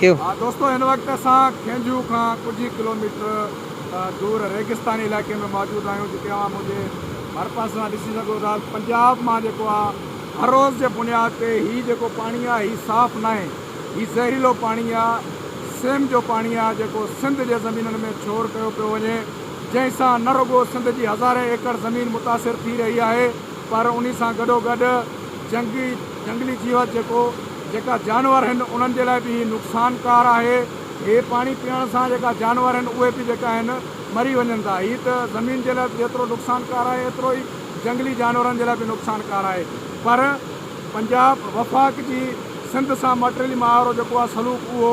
ڪيو. دوستو هن وقت اسان کينجهو کان ڪجهه ئي ڪلوميٽر دور ريگستاني علائقي ۾ موجود آهيون جتي اوهان منهنجي ڀرپاسي سان ڏسي سگهو ٿا پنجاب مان جيڪو آهي هر روز جي بنياد تي هي جيڪو پاڻي آهي هي صاف ناهي هي زهريلو پاڻي آهي سيم جو پاڻي آهي جيڪو سنڌ جي زمينن ۾ ڇور ڪيو پيو وڃي جنهن سان نه رڳو سنڌ جي هزارين ايڪڙ زمين متاثر ٿي رهي آهي پر انهي سان گڏوگڏ جنگي جهنگلي جيوت جيڪو جيڪا جانور هن انهن جي لاء به هي نقصانڪار آهي. هي پاڻي پيئڻ سان جيڪا جانور هن اهي به جيڪا آهن مري وڃن ٿا. هي ته زمين جي لاء به جيترو نقصانڪار آهي ايترو ئي جهنگلي جانورن جي لاء به نقصانڪار آهي. پر پنجاب وفاق جي سنڌ سان مٽريلي مهارو جيڪو آهي سلوڪ اهو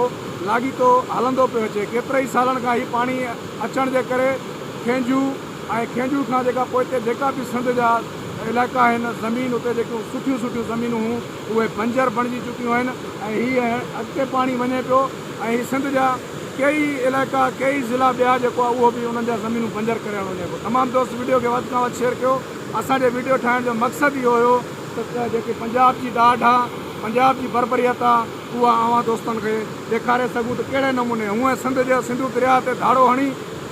لاڳيتو هلندو پيو اچي. ڪيترائي سالن کان هي پاڻي اچڻ جي ڪري کينجهو ۽ کينجهو کان جيڪا پوئتي جيڪا به سنڌ جا علائقا آهن زمين اتي جيڪيون سٺيون سٺيون زمينون هون اهي بنجر بڻجي چڪيون آهن ۽ هي اڳتي پاڻي وڃي پيو ۽ هي سنڌ جا ڪيئي علائقا ڪيئي ضلعا ٻيا جيڪو آهي اهو به انهن جا زمينون بنجر ڪري وڃي پيو تمام دوست وڊيو کي وڌ کان وڌ شيئر ڪيو اسان جي وڊيو ٺاهڻ جو مقصد اهو هيو ته جيڪي پنجاب جي ڏاڍ آ پنجاب جي بربريت آ اها اوهان دوستن کي ڏيکاري سگهون ته ڪهڙي نموني هونئن سنڌ جي سنڌو درياهه تي ڌاڙو هڻي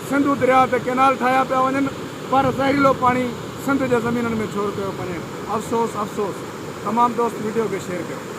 سنڌو درياهه تي ڪينال ٺاهيا پيا وڃن پر زهريلو پاڻي سنڌ جي زمينن ۾ ڇور ڪيو پڃي افسوس افسوس تمام دوست وڊيو کي شيئر ڪيو.